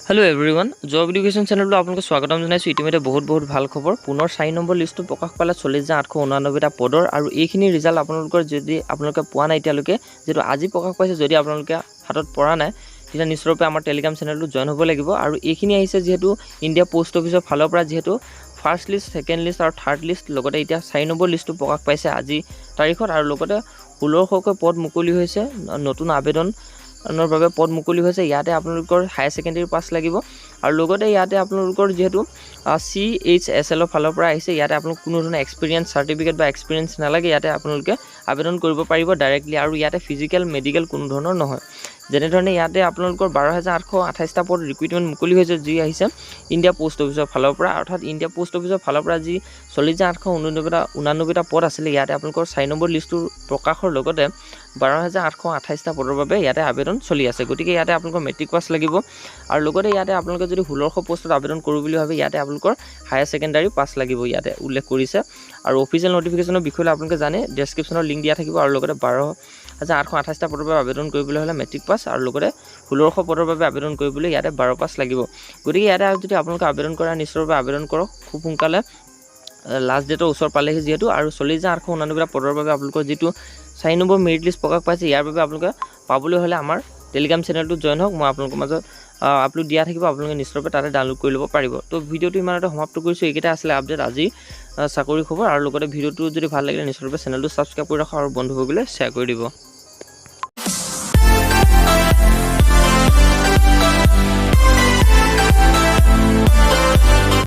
Hello' everyone, job education চেনেলটো আপোনালোকে স্বাগতম জনাইছোঁ। ইতিমধ্যে বহুত বহুত ভাল খবৰ, পুনৰ 4 নম্বৰ লিষ্টটো প্ৰকাশ পালে 40,889টা পদৰ। আৰু এইখিনি ৰিজাল্ট আপোনালোকৰ যদি আপোনালোকে পোৱা নাই এতিয়ালৈকে, যিহেতু আজি প্ৰকাশ পাইছে, যদি আপোনালোকে হাতত পৰা নাই তেতিয়া নিশ্চয়ৰূপে আমাৰ টেলিগ্ৰাম চেনেলটো জইন হ'ব লাগিব। আৰু এইখিনি আহিছে যিহেতু ইণ্ডিয়া পোষ্ট অফিচৰ ফালৰ পৰা, যিহেতু ফাৰ্ষ্ট লিষ্ট, ছেকেণ্ড লিষ্ট আৰু থাৰ্ড লিষ্ট, লগতে এতিয়া 4 নম্বৰ লিষ্টটো প্ৰকাশ পাইছে আজি তাৰিখত। আৰু লগতে 1600কৈ পদ মুকলি হৈছে, নতুন আবেদনৰ বাবে পদ মুকলি হৈছে। ইয়াতে আপোনালোকৰ হায়াৰ ছেকেণ্ডেৰী পাছ লাগিব। আৰু লগতে ইয়াতে আপোনালোকৰ যিহেতু চি এইচ এছ এলৰ ফালৰ পৰা আহিছে, ইয়াতে আপোনালোক কোনো ধৰণৰ এক্সপিৰিয়েঞ্চ চাৰ্টিফিকেট বা এক্সপিৰিয়েঞ্চ নালাগে, ইয়াতে আপোনালোকে আবেদন কৰিব পাৰিব ডাইৰেক্টলি। আৰু ইয়াতে ফিজিকেল মেডিকেল কোনো ধৰণৰ নহয়। যেনেধৰণে ইয়াতে আপোনালোকৰ 12,828টা পদ ৰিক্ৰুইটমেণ্ট মুকলি হৈছে, যি আহিছে ইণ্ডিয়া পোষ্ট অফিচৰ ফালৰ পৰা। অৰ্থাৎ ইণ্ডিয়া পোষ্ট অফিচৰ ফালৰ পৰা যি 40,889টা পদ আছিলে, ইয়াতে আপোনালোকৰ 4 নম্বৰ লিষ্টটোৰ প্ৰকাশৰ লগতে 12,828টা পদৰ বাবে ইয়াতে আবেদন চলি আছে। গতিকে ইয়াতে আপোনালোকৰ মেট্ৰিক পাছ লাগিব। আৰু লগতে ইয়াতে আপোনালোকে যদি 1600 পষ্টত আবেদন কৰোঁ বুলি ভাবে, ইয়াতে আপোনালোকৰ হায়াৰ ছেকেণ্ডাৰী পাছ লাগিব, ইয়াতে উল্লেখ কৰিছে। আৰু অফিচিয়েল নটিফিকেশ্যনৰ বিষয়ে আপোনালোকে জানে, ডেছক্ৰিপশ্যনৰ লিংক দিয়া থাকিব। আৰু লগতে 12,828টা পদৰ বাবে আবেদন কৰিবলৈ হ'লে মেট্ৰিক পাছ, আৰু লগতে 1600 পদৰ বাবে আবেদন কৰিবলৈ ইয়াতে 12 পাছ লাগিব। গতিকে ইয়াতে যদি আপোনালোকে আবেদন কৰা, নিশ্চয়ৰূপে আবেদন কৰক খুব সোনকালে, লাষ্ট ডেটৰ ওচৰ পালেহি যিহেতু। আৰু 40,889টা পদৰ বাবে আপোনালোকৰ যিটো 4 নম্বৰ মেৰিট লিষ্ট প্ৰকাশ পাইছে, ইয়াৰ বাবে আপোনালোকে পাবলৈ হ'লে আমাৰ টেলিগ্ৰাম চেনেলটোত জইন হওক। মই আপোনালোকৰ মাজত আপলোড দিয়া থাকিব, আপোনালোকে নিশ্চয়ৰূপে তাতে ডাউনলোড কৰি ল'ব পাৰিব। তো ভিডিঅ'টো ইমানতে সমাপ্ত কৰিছোঁ। এইকেইটা আছিলে আপডেট আজি চাকৰি খবৰ। আৰু লগতে ভিডিঅ'টো যদি ভাল লাগিলে নিশ্চয়ৰূপে চেনেলটো ছাবস্ক্ৰাইব কৰি ৰাখক আৰু বন্ধুবৰ্গলৈ শ্বেয়াৰ কৰি দিব।